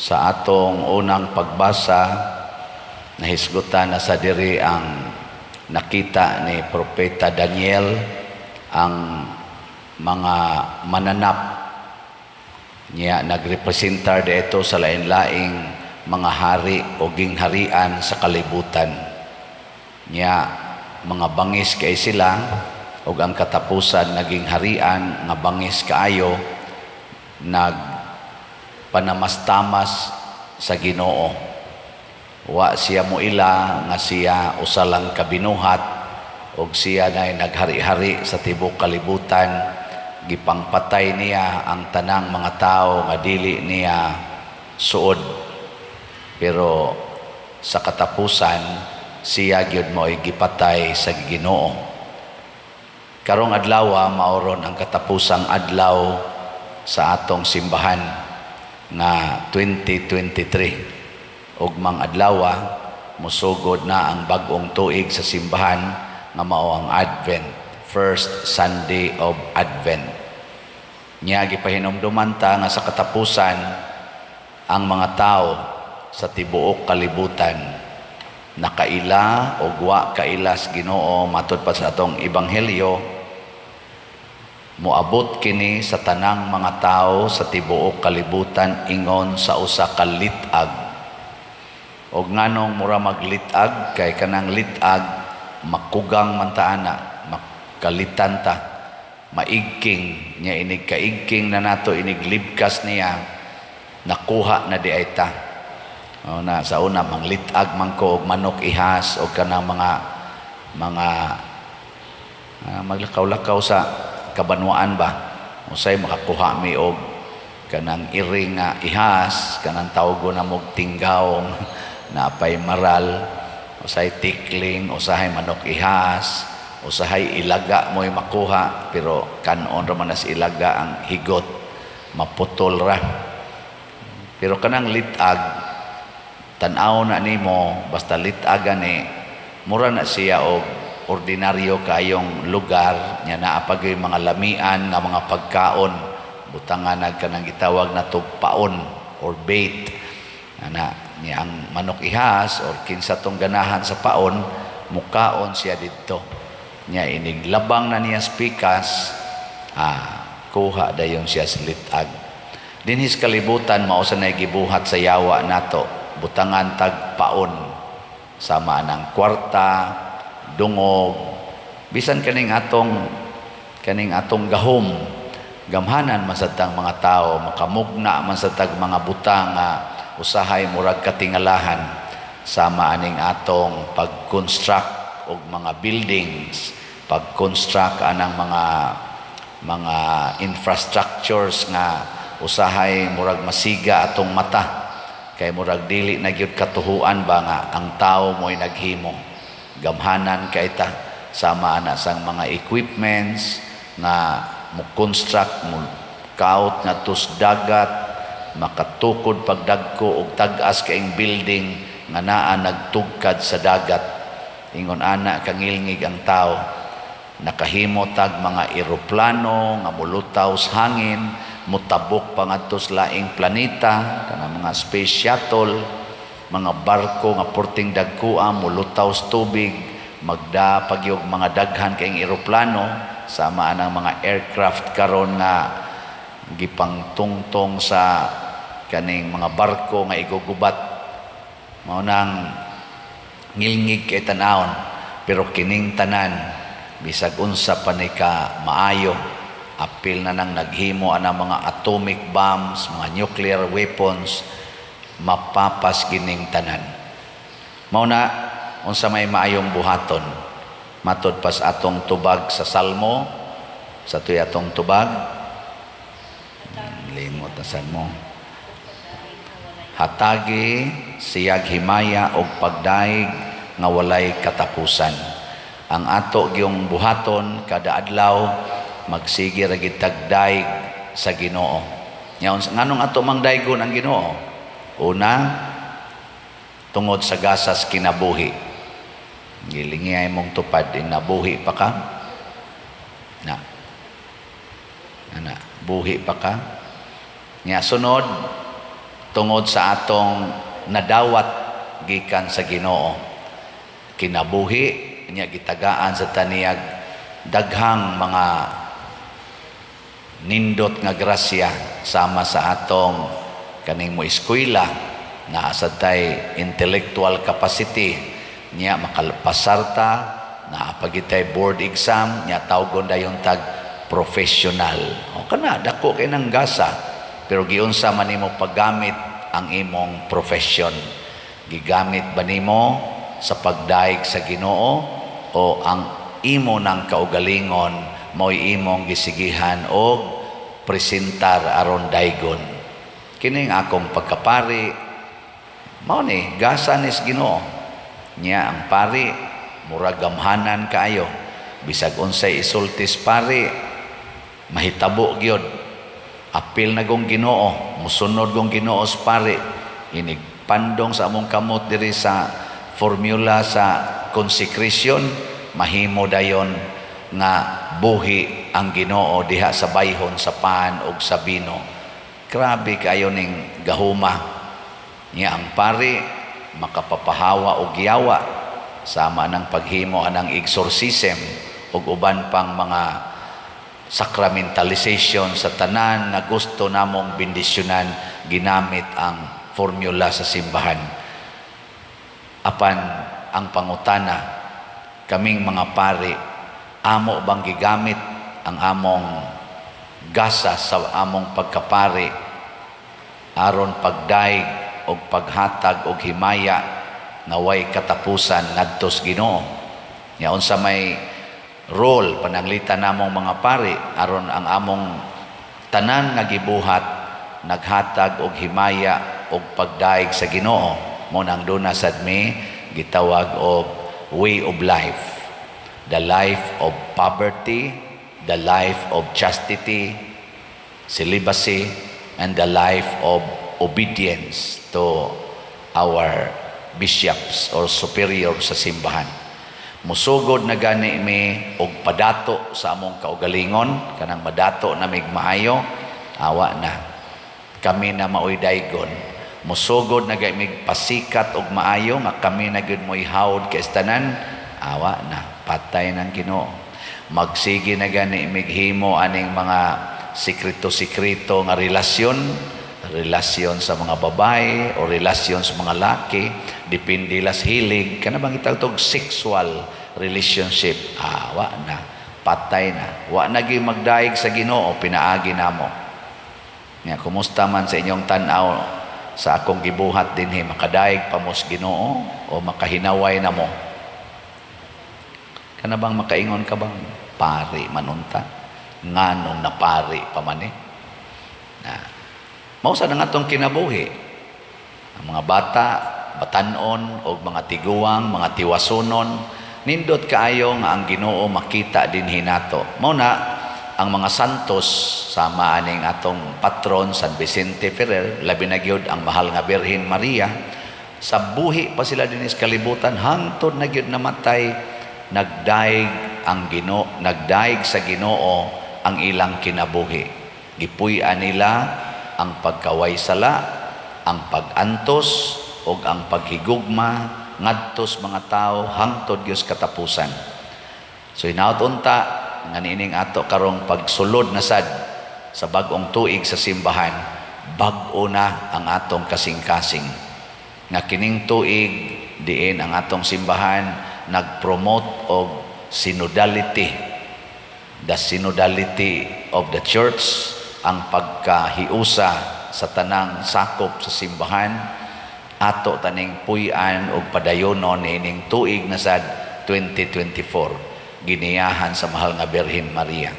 Sa atong unang pagbasa, nahisgutan na sa diri ang nakita ni Propeta Daniel, ang mga mananap niya nagrepresentar dito sa lain-laing mga hari o gingharian sa kalibutan. Niya mga bangis kay sila ug ang katapusan naging harian nga bangis kaayo, nag panamastamas sa Ginoo. Wa siya moila nga siya usa lang ka binuhat ug siya na naghari-hari sa tibok kalibutan. Gipangpatay niya ang tanang mga tao nga dili niya suod. Pero sa katapusan, siya gyud mo'y gipatay sa Ginoo. Karong adlaw, mao ron ang katapusang adlaw sa atong simbahan nga 2023. Ugmang adlaw, musugod na ang bag-ong tuig sa simbahan nga mao ang Advent, first Sunday of Advent. Nya gipahinumduman ta nga sa katapusan, ang mga tao sa tibuok kalibutan nakaila o wa kaila sa Ginoo. Matud pa sa atong ebanghelyo, moabot kini sa tanang mga tao sa tibuok kalibutan ingon sa usa ka lit-ag. Og nganong mura maglit-ag? Kay kanang lit-ag, makugang man ta ana, makalitan ta, maigking niya. Inig kaigking na nato, inig libkas niya, nakuha na di ay ta. O na sa una, manglit-ag man ko og manok ihas o kanang mga maglakaw-lakaw sa kabanwaan ba. Usay makakuha mi og kanang iring nga ihas, kanang tawgo na mog tinggawong, napay maral, usay tikling, usahay manok ihas, usahay ilaga mo'y makuha, pero kanon ra man as ilaga ang higot, maputol ra. Pero kanang litag, tan-aw na nimo, basta litag ani, mura na siya og ordinaryo kayong lugar nya, naa pa gyud mga lamian nga mga pagkaon, butangan nag kanang gitawag na tugpaon or bait ana niya. Ang manok ihas or kinsa tong ganahan sa paon, mukaon siya didto. Nya inig labang na niya sa pikas, kuha dayon siya sa litag. Dinhis kalibutan, mao sa nay gibuhat sa yawa nato, butangan tag paon sama ng kwarta, dungog, bisan kaning atong gahom. Gamhanan man sad tang mga tao, makamugna man sad tag mga butang nga usahay murag katingalahan, sama aning atong pag-construct og mga buildings, pag-construct anang mga infrastructures nga usahay murag masiga atong mata kay murag dili na gyud katuhuan ba nga ang tao mo'y naghimo. Gamhanan kay ta, sama ana sang mga equipments nga mo construct, mo kaut nga sa dagat, makatukod pagdagko og tag-as kaing building nga naa nagtugkad sa dagat. Ingon ana kangilngig ang tao. Nakahimo tag mga eroplano nga mulutaw sa hangin, mutabok pa ngadto sa laing planeta, kanang mga space shuttle, mga barko nga porting dagkoa, mulutaw sa tubig, magda pagyog mga daghan kaing eroplano, sama anang mga aircraft karon nga gipangtungtong sa kaning mga barko nga igugubat. Mao nang ngilngig kay tan-awon. Pero kining tanan, bisag unsa pa ni ka maayo, apil na nang naghimo ana mga atomic bombs, mga nuclear weapons, mapapas kining tanan. Mao na, unsa may maayong buhaton? Matod pas atong tubag sa Salmo, sa tuy atong tubag, limot na sad mo. Hatagi siyag himaya og pagdaig nga walay katapusan. Ang ato gyung buhaton kada adlaw, magsige ra gid tagdaig sa Ginoo. Nya nganong ato mang daygon ang Ginoo? Una, tungod sa gasas kinabuhi. Gilingi mong tupad, nabuhi pa ka. Na. Ana, buhi pa ka. Nya sunod, Tungod sa atong nadawat gikan sa Ginoo, kinabuhi niya, gitagaan sa taniyag daghang mga nindot nga grasya, sama sa atong kaning mo eskwela na sad tay intellectual capacity niya, makalpasar ta na pagitay board exam niya, tawgon dayon tag professional. O kana, dako kay nang gasa, pero giunsa man nimo paggamit ang imong profession? Gigamit ba nimo sa pagdayeg sa Ginoo o ang imo nang kaugalingon mao'y imong gisigihan og presentar aron daygon? Kining akong pagkapari, mao ni gasa nis Ginoo niya. Ang pari murag gamhanan kaayo, bisag unsay isultis pari, mahitabo gyud. Apil na gong Ginoo, musunod gong Ginoo sa pari, inig pandong sa among kamot diri sa formula sa consecration, mahimo dayon nga buhi ang Ginoo diha sa bayhon sa pan ug sa bino. Grabe kayo ning gahuma niya. Ang pari makapapahawa og yawa, sama ng paghimo anang exorcism ug uban pang mga sacramentalization sa tanan nga gusto namong bendisyonan, ginamit ang formula sa simbahan. Apan ang pangutana, kaming mga pari, amo bang gigamit ang among gasa sa among pagkapari aron pagdaig og paghatag og himaya nga way katapusan ngadto sa Ginoo? Nya unsa may role pananglitan namong mga pari aron ang among tanan nga gibuhat naghatag og himaya og pagdaig sa Ginoo? Mo nang duna sad mi gitawag og way of life: the life of poverty, the life of chastity, celibacy, and the life of obedience to our bishops or superior sa simbahan. Musugod na gani mi og padato sa among kaugalingon, kanang madato na mig maayo, awa na. Kami na maoy daygon. Musugod na gani mig pasikat og maayo nga kami na gyud mo'y hawd kay tanan, awa na, patay ng Ginoo. Magsige na gani mig himo aning mga sekreto-sekreto nga relasyon, relasyon sa mga babae o relasyon sa mga laki, depende las hilig, kana bang itawag sexual relationship, wa na, patay na. Wa na gyud magdaig sa Ginoo pinaagi namo. Nga kumusta man sa inyong tan-aw sa akong gibuhat dinhi? Makadaig pa mo sa Ginoo o makahinaway na mo? Kana bang makaingon ka bang pari manunta, nganong napari pa man eh? Na mao sa nga atong kinabuhi, ang mga bata, batanon og mga tiguang, mga tiwasunon, nindot kaayo nga ang Ginoo makita dinhi nato. Mao na ang mga santos, sama aning atong patron San Vicente Ferrer, labi na gyud ang mahal nga Birhen Maria, sa buhi pa sila dinhi sa kalibutan hangtod na gyud namatay, nagdaig ang Ginoo, nagdaig sa Ginoo ang ilang kinabuhi. Gipuy-an nila ang pagkaway sala, ang pag-antos ug ang paghigugma ngadto sa mga tao hangtod gyud sa katapusan. So hinaut unta nga niining ato karong pagsulod na sad sa bag-ong tuig sa simbahan, bag-o na ang atong kasing-kasing. Nga kining tuig diin ang atong simbahan nag-promote og synodality, the synodality of the church, ang pagkahiusa sa tanang sakop sa simbahan, ato taning puy-an og padayonon niining tuig na sad 2024, giniyahan sa mahal nga Birhen Maria.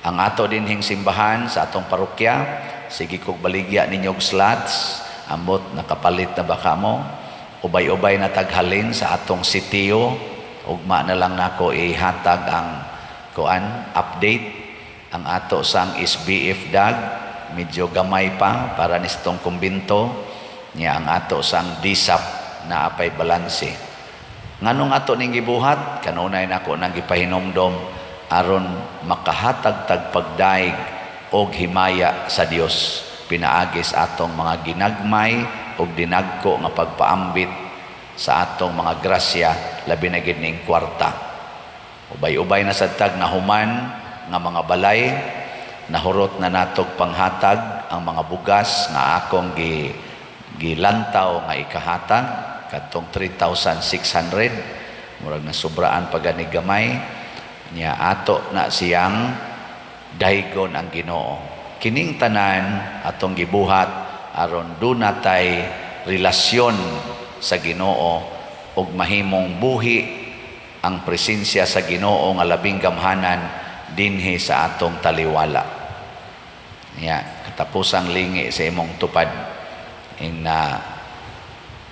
Ang ato dinhing simbahan sa atong parokya, sige kog baligya ninyo og slots, ambot nakapalit na baka mo, ubay-ubay na taghalin sa atong sitio. Ugma na lang nako ihatag ang kuan, update. Ang ato sang SBF dag medyo gamay pa para nistong kumbinto niya. Ang ato sang DSAP na apay balanse. Nganong ato ning gibuhat? Kanunay nako nang gipahinomdom, aron makahatag tag pagdaig og himaya sa Dios. pinaagi sa atong mga ginagmay ug dinagko nga pagpaambit sa atong mga grasya, labi na gid ning kwarta. Ubay-ubay na sad tag nahuman nga mga balay, nahurot na natog panghatag ang mga bugas nga akong gilantaw nga ikahatag kadtong 3,600, murag nasubraan pa gani gamay niya. Ato na siyang daygon ang Ginoo. Kining tanan atong gibuhat aron duna tay relasyon sa Ginoo ug mahimong buhi ang presensya sa Ginoo nga labing gamhanan dinhi sa atong taliwala. Ya, katapusang lingi sa imong tupad ing na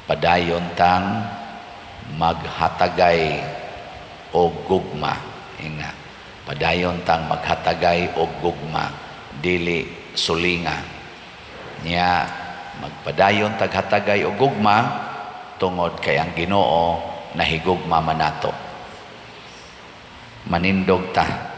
padayon tang maghatagay og gugma. Ing na padayon tang maghatagay og gugma, dili sulinga niya. Magpadayon taghatagay og gugma tungod kay ang Ginoo nahigugma man nato. Manindog ta.